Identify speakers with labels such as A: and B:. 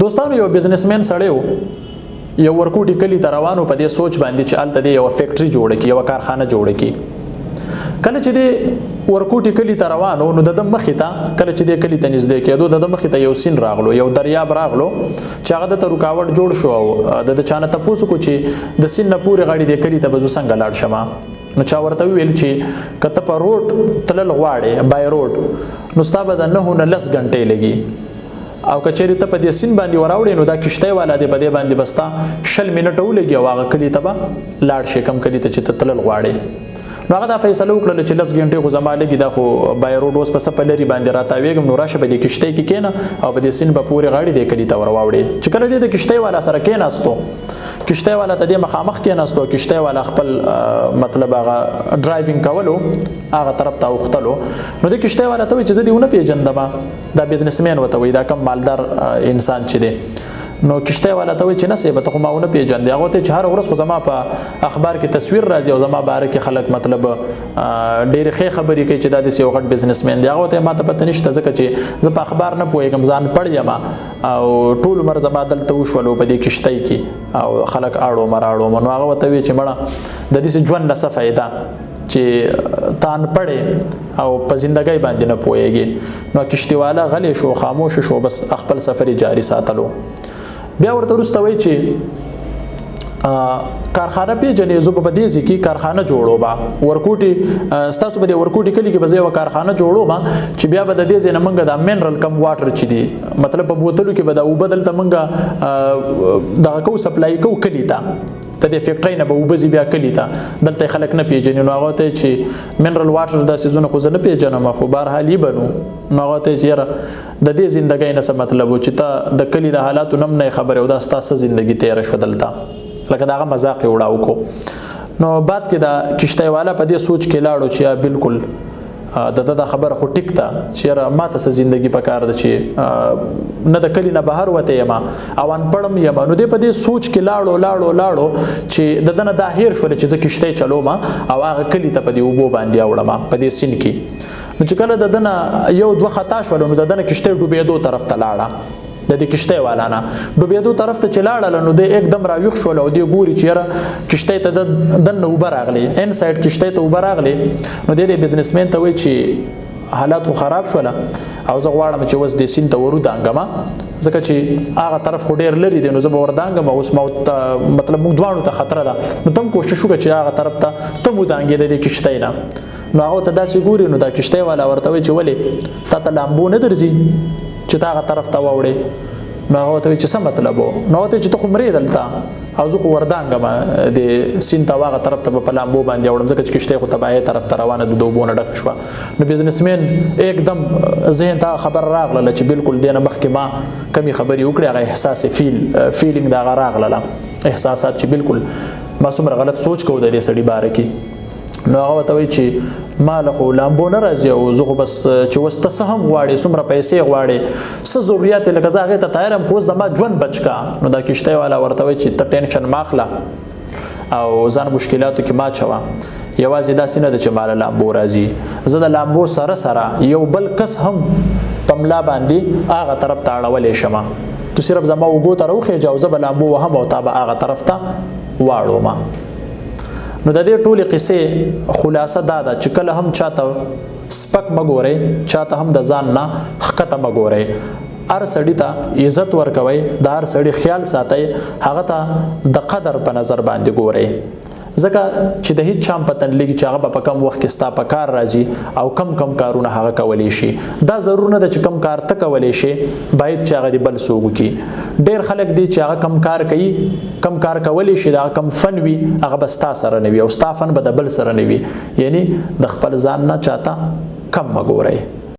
A: دوستانو، یو بزنسمن سړی و، یو ورکوټي کلی ته روانو، په دې سوچ باندې چې هلته دی یو فیکټری جوړه کی، یو کارخانه جوړه کی. کله چې دی ورکوټي کلی ته روانو، نو د مخې ته، کله چې دی کلی ته نږدې کېدو، د مخې ته یو سین راغلو، یو دریاب راغلو چې هغه د رکاوټ جوړ شو. او د چانه تپوس کو چې د سین نه پورې غاړې د کلی ته به زه څنګه لاړ شم؟ نو چا ورته ویل چې که ته په روډ تلل غواړې، بای روډ، نو ستا به د 9 نه 10 غنټې لګي، او کچېرې ته په دې سین باندې وراوړې، نو دا کشته والا دې په دې باندې بستا 20 منټه ولګي او هغه کلی ته به لاړ شي، کم کلی ته چې ته تلل غواړې. نو هغه دا فیصله وکړه چې 10 غنټې خو زما لګي، دا خو بای روډ اوس په سپه لري باندې راتاویږم، نو راشه په دې کشته کې کینه او په دې سین به پورې غاړې دې کلی ته ورواوړي. چې کله دې د کشته والا سره کیناستو، کشته والا ته دې مخامخ کیناستو، کشته والا خپل مطلب هغه driving کولو، هغه طرف ته وختلو، نو د کشته والا ته چې زه دې ونه پیژندم. دا بزنسمن وته وي، دا کم مالدار انسان چې دی. نو کشته والا ته وی چې نه سیبه، ته خو ما ونه پیژندې. هغه ته چې هر ورځ خو زما په اخبار کې تصویر راځي او زما باره کې خلک مطلب ډېر ښې خبرې کوي چې دا د یو غټ بزنسمن دی. هغه ته ما ته پته نشته، ځکه چې زه په اخبار نه پوهېږم، ځان پړ یم او ټول عمر زما دلته وشولو په دې کشتۍ کې او خلک اړو مراړو. نو هغه ته وی چې مړه، د دې ژوند نه څه فایده چې تان پړې او په زندګۍ باندې نه پوهېږي؟ نو کشتیواله غلی شو، خاموش شو، بس خپل سفر جاری ساتلو. بیا ورته وروسته وایي چې کارخانه پیژنې؟ زه په دې ځای کې کارخانه جوړوم، ورکوټي، ستاسو په دې ورکوټي کلی کې به زه یوه کارخانه جوړوم چې بیا به د دې ځای نه موږ دا منرل کم واټر چې دي، مطلب په بوتلو کې به دا اوبه دلته موږ دغه کو، سپلای کو کلی ته. د دې فیکټرۍ نه به اوبه ځي بیا کلی ته، دلته خلک نه پیژني. نو هغه ته چې منرل واټر داسې ځونه خو زه نه پیژنم، خو بهرحال یې بنو. نو هغه ته چې یاره، د دې زندګۍ نه څه مطلب و چې ته د کلی د حالاتو نم نه خبرې او دا ستا څه زندګي تېره شوه دلته؟ لکه دغه مذاق یې وړاو کو. نو بعد کې دا کشته والا په دې سوچ کې لاړو چې بالکل د ده دا خبره خو ټیک ده چې یاره، ما ته څه زندگی پکار ده چې نه د کلی نه بهر وته یم او انپړم یم. نو دی په دې سوچ کې لاړو لاړو لاړو چې د دنه دا هیر شول چې زه کشته چلوم او هغه کلی ته په دې اوبو باندې اوړم په دې سین کې. نو چې کله د دنه یو دوه خطا شول، نو د دنه کشته ډوبېدو طرف ته لاړه. د دې کشته والا نه ډوبېدو طرف ته چې لاړه، نو د एकदम راویښ شول او دی ګوري چې یاره، کشته ته د دنه اوبه راغلې، inside کشته ته اوبه راغلې. نو د دې بزنسمن ته وایي چې حالات خو خراب شول او زه غواړم چې اوس د سین ته ورو دانګم، ځکه چې هغه طرف خو ډیر لري دی، نو زه به وردانګم. اوس ما مطلب موږ دواړو ته خطر ده، نو تم کوشش وکړه چې هغه طرف ته ته مو دانګې د دې کشته نه. نو هغه ته داسې ګوري، نو دا کشته والا ورته وایي چې ولې تا ته لامبو نه درځي چې تا هغه طرف ته واوړې؟ نو هغه ته وایي چې څه مطلب و؟ نو هغه ته چې ته خو مرې دلته او زه خو وردانګم د سین ته، هغه طرف ته په لامبو باندې اوړم، ځکه چې کشته خو تباهي طرف ته روانه ده، د اوبو نه ډکه شوه. نو بزنسمن एकदम ذهن ته خبر راغله چې بالکل دینه مخکې ما کمی خبرې وکړې، هغه احساس feeling دا راغله، احساسات چې بالکل ما څومره غلط سوچ کوو د دې سړي باره کې. نو هغه ته وایي چې ما له خو لامبو نه راځي او زه خو بس چې اوس ته څه هم غواړې، څومره پیسې غواړې، څه ضرورت، لکه زه هغې ته تیار یم، خو زما ژوند بچ کا. نو دا کشته والا ورته وایي چې ته ټینشن مه اخله او ځان مشکلاتو کې ما چوه. یوازې داسې نه ده چې مال لامبو راځي، زه د لامبو سره سره یو بل کس هم په ملا باندې هغه طرف ته اړولی شم. ته صرف زما اوږو ته راوخېږه او زه به لامبو وهم او تا به هغه طرف ته واړوم. نو د دې ټولې قصې خلاصه دا ده چې کله هم چاته سپک مه ګورئ، چاته هم د ځان نه ښکته مه ګورئ، هر سړي ته عزت ورکوئ، د هر سړي خیال ساتئ، هغه ته د قدر په نظر باندې ګورئ، ځکه چې د هیڅ چا پته نه لګي چې هغه به په کم وخت کې ستا په کار راځي او کم کم کارونه هغه کولی شي. دا ضرور نه ده چې کم کار ته کولی شي، باید چې هغه دې بل څوک وکړي. ډېر خلک دي چې هغه کم کار کوي، کم کار کولی شي، دا کم فن وي، هغه به ستا سره نه وي او ستا فن به د بل سره نه وي. یعنی د خپل ځان نه چاته کم مه ګورئ.